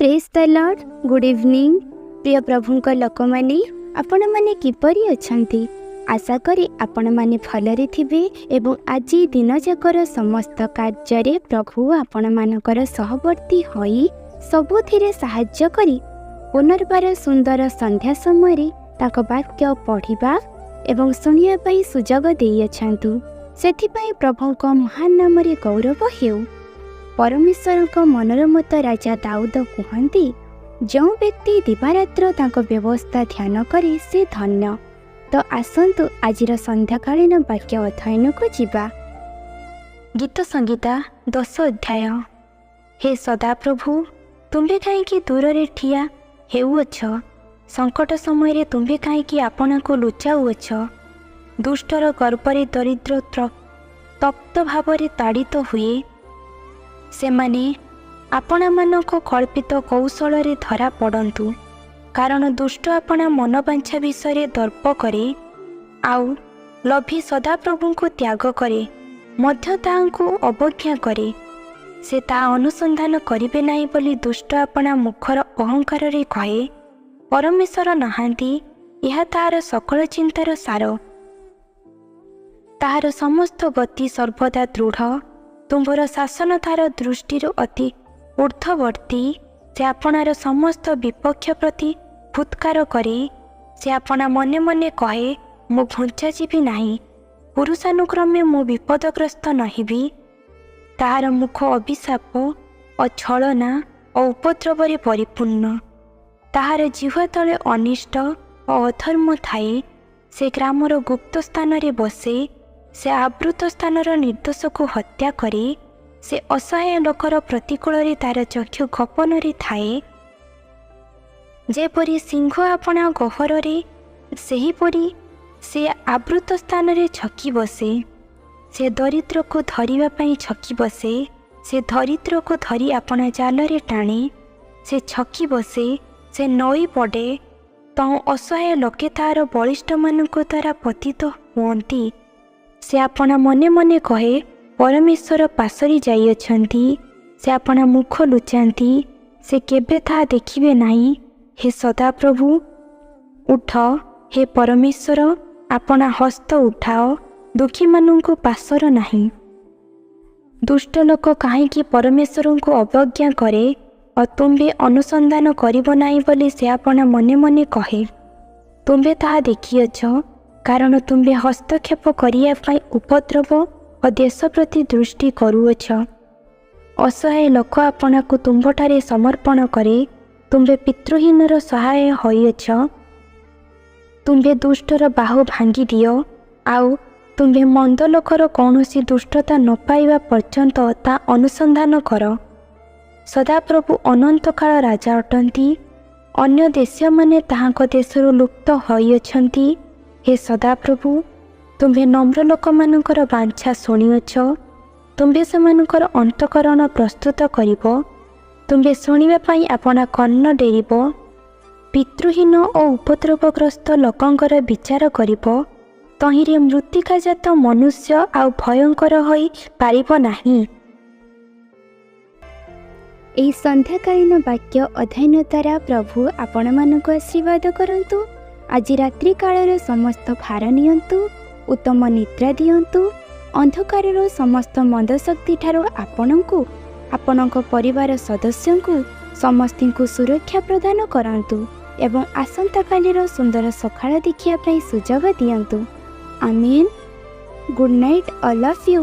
Praise the Lord. Good evening. ପ୍ରିୟ ପ୍ରଭୁଙ୍କ ଲୋକମାନେ, ଆପଣମାନେ କିପରି ଅଛନ୍ତି? ଆଶା କରି ଆପଣମାନେ ଭଲରେ ଥିବେ ଏବଂ ଆଜି ଦିନଯାକର ସମସ୍ତ କାର୍ଯ୍ୟରେ ପ୍ରଭୁ ଆପଣମାନଙ୍କର ସହବର୍ତ୍ତୀ ହୋଇ ସବୁଥିରେ ସାହାଯ୍ୟ କରି ପୁନର୍ବାର ସୁନ୍ଦର ସନ୍ଧ୍ୟା ସମୟରେ ତାଙ୍କ ବାକ୍ୟ ପଢ଼ିବା ଏବଂ ଶୁଣିବା ପାଇଁ ସୁଯୋଗ ଦେଇଅଛନ୍ତି। ସେଥିପାଇଁ ପ୍ରଭୁଙ୍କ ମହାନ ନାମରେ ଗୌରବ ହେଉ। ପରମେଶ୍ୱରଙ୍କ ମନର ମତ ରାଜା ଦାଉଦ କୁହନ୍ତି, ଯେଉଁ ବ୍ୟକ୍ତି ଦିବାରାତ୍ର ତାଙ୍କ ବ୍ୟବସ୍ଥା ଧ୍ୟାନ କରେ, ସେ ଧନ୍ୟ। ତ ଆସନ୍ତୁ, ଆଜିର ସନ୍ଧ୍ୟାକାଳୀନ ବାକ୍ୟ ଅଧ୍ୟୟନକୁ ଯିବା। ଗୀତ ସଂହିତା 10 ଅଧ୍ୟାୟ। ହେ ସଦାପ୍ରଭୁ, ତୁମ୍ଭେ କାହିଁକି ଦୂରରେ ଠିଆ ହେଉଅଛ? ସଙ୍କଟ ସମୟରେ ତୁମ୍ଭେ କାହିଁକି ଆପଣଙ୍କୁ ଲୁଚାଉଅଛ? ଦୁଷ୍ଟର ଗର୍ବରେ ଦରିଦ୍ର ତପ୍ତ ଭାବରେ ତାଡ଼ିତ ହୁଏ। ସେମାନେ ଆପଣାମାନଙ୍କ କଳ୍ପିତ କୌଶଳରେ ଧରା ପଡ଼ନ୍ତୁ। କାରଣ ଦୁଷ୍ଟ ଆପଣା ମନବାଞ୍ଛା ବିଷୟରେ ଦର୍ପ କରେ, ଆଉ ଲୋଭୀ ସଦାପ୍ରଭୁଙ୍କୁ ତ୍ୟାଗ କରେ, ମଧ୍ୟ ତାହାଙ୍କୁ ଅବଜ୍ଞା କରେ। ସେ ତା ଅନୁସନ୍ଧାନ କରିବେ ନାହିଁ ବୋଲି ଦୁଷ୍ଟ ଆପଣା ମୁଖର ଅହଙ୍କାରରେ କହେ, ପରମେଶ୍ୱର ନାହାନ୍ତି। ଏହା ତାହାର ସକଳ ଚିନ୍ତାର ସାର। ତାହାର ସମସ୍ତ ଗତି ସର୍ବଦା ଦୃଢ଼। ତୁମ୍ଭର ଶାସନ ତାହାର ଦୃଷ୍ଟିରୁ ଅତି ଊର୍ଦ୍ଧ୍ୱବର୍ତ୍ତୀ। ସେ ଆପଣାର ସମସ୍ତ ବିପକ୍ଷ ପ୍ରତି ଫୁତ୍କାର କରେ। ସେ ଆପଣା ମନେ ମନେ କହେ, ମୁଁ ଘୁଞ୍ଚାଯିବି ନାହିଁ, ପୁରୁଷାନୁକ୍ରମେ ମୁଁ ବିପଦଗ୍ରସ୍ତ ନହେବି। ତାହାର ମୁଖ ଅଭିଶାପ ଓ ଛଳନା ଓ ଉପଦ୍ରବରେ ପରିପୂର୍ଣ୍ଣ। ତାହାର ଜିହ୍ୱା ତଳେ ଅନିଷ୍ଟ ଓ ଅଧର୍ମ ଥାଏ। ସେ ଗ୍ରାମର ଗୁପ୍ତ ସ୍ଥାନରେ ବସେ। ସେ ଆବୃତ ସ୍ଥାନର ନିର୍ଦ୍ଦୋଷକୁ ହତ୍ୟା କରେ। ସେ ଅସହାୟ ଲୋକର ପ୍ରତିକୂଳରେ ତାର ଚକ୍ଷୁ ଗୋପନରେ ଥାଏ। ଯେପରି ସିଂହ ଆପଣା ଗହ୍ୱରରେ, ସେହିପରି ସେ ଆବୃତ ସ୍ଥାନରେ ଛକି ବସେ। ସେ ଦରିଦ୍ରକୁ ଧରିବା ପାଇଁ ଛକି ବସେ। ସେ ଦରିଦ୍ରକୁ ଧରି ଆପଣା ଜାଲରେ ଟାଣେ। ସେ ଛକି ବସେ, ସେ ନଇଁ ପଡ଼େ। ତହୁଁ ଅସହାୟ ଲୋକେ ତାହାର ବଳିଷ୍ଠମାନଙ୍କ ଦ୍ୱାରା ପତିତ ହୁଅନ୍ତି। ସେ ଆପଣା ମନେ ମନେ କହେ, ପରମେଶ୍ୱର ପାସୋରି ଯାଇଅଛନ୍ତି, ସେ ଆପଣା ମୁଖ ଲୁଚାନ୍ତି, ସେ କେବେ ତାହା ଦେଖିବେ ନାହିଁ। ହେ ସଦାପ୍ରଭୁ, ଉଠ। ହେ ପରମେଶ୍ୱର, ଆପଣା ହସ୍ତ ଉଠାଅ। ଦୁଃଖୀମାନଙ୍କୁ ପାସୋର ନାହିଁ। ଦୁଷ୍ଟ ଲୋକ କାହିଁକି ପରମେଶ୍ୱରଙ୍କୁ ଅବଜ୍ଞା କରେ ଓ ତୁମ୍ଭେ ଅନୁସନ୍ଧାନ କରିବ ନାହିଁ ବୋଲି ସେ ଆପଣା ମନେ ମନେ କହେ? ତୁମ୍ଭେ ତାହା ଦେଖିଅଛ, କାରଣ ତୁମ୍ଭେ ହସ୍ତକ୍ଷେପ କରିବା ପାଇଁ ଉପଦ୍ରବ ଓ ଦେଶ ପ୍ରତି ଦୃଷ୍ଟି କରୁଅଛ। ଅସହାୟ ଲୋକ ଆପଣାକୁ ତୁମ୍ଭଠାରେ ସମର୍ପଣ କରେ। ତୁମ୍ଭେ ପିତୃହୀନର ସହାୟ ହୋଇଅଛ। ତୁମ୍ଭେ ଦୁଷ୍ଟର ବାହୁ ଭାଙ୍ଗି ଦିଅ, ଆଉ ତୁମ୍ଭେ ମନ୍ଦ ଲୋକର କୌଣସି ଦୁଷ୍ଟତା ନ ପାଇବା ପର୍ଯ୍ୟନ୍ତ ତା ଅନୁସନ୍ଧାନ କର। ସଦାପ୍ରଭୁ ଅନନ୍ତକାଳ ରାଜା ଅଟନ୍ତି। ଅନ୍ୟ ଦେଶୀୟମାନେ ତାହାଙ୍କ ଦେଶରୁ ଲୁପ୍ତ ହୋଇଅଛନ୍ତି। ହେ ସଦାପ୍ରଭୁ, ତୁମ୍ଭେ ନମ୍ର ଲୋକମାନଙ୍କର ବାଞ୍ଛା ଶୁଣିଅଛ। ତୁମ୍ଭେ ସେମାନଙ୍କର ଅନ୍ତଃକରଣ ପ୍ରସ୍ତୁତ କରିବ। ତୁମ୍ଭେ ଶୁଣିବା ପାଇଁ ଆପଣା କର୍ଣ୍ଣ ଡେରିବ। ପିତୃହୀନ ଓ ଉପଦ୍ରବଗ୍ରସ୍ତ ଲୋକଙ୍କର ବିଚାର କରିବ। ତହିଁରେ ମୃତ୍ତିକାଜାତ ମନୁଷ୍ୟ ଆଉ ଭୟଙ୍କର ହୋଇ ପାରିବ ନାହିଁ। ଏହି ସନ୍ଧ୍ୟାକାଳୀନ ବାକ୍ୟ ଅଧ୍ୟୟନ ଦ୍ୱାରା ପ୍ରଭୁ ଆପଣମାନଙ୍କୁ ଆଶୀର୍ବାଦ କରନ୍ତୁ। ଆଜି ରାତ୍ରି କାଳର ସମସ୍ତ ଭାର ନିଅନ୍ତୁ, ଉତ୍ତମ ନିଦ୍ରା ଦିଅନ୍ତୁ। ଅନ୍ଧକାରର ସମସ୍ତ ମନ୍ଦ ଶକ୍ତିଠାରୁ ଆପଣଙ୍କୁ, ଆପଣଙ୍କ ପରିବାର ସଦସ୍ୟଙ୍କୁ, ସମସ୍ତଙ୍କୁ ସୁରକ୍ଷା ପ୍ରଦାନ କରନ୍ତୁ ଏବଂ ଆସନ୍ତାକାଲିର ସୁନ୍ଦର ସକାଳ ଦେଖିବା ପାଇଁ ସୁଯୋଗ ଦିଅନ୍ତୁ। ଆମେନ୍। Good night, all of you.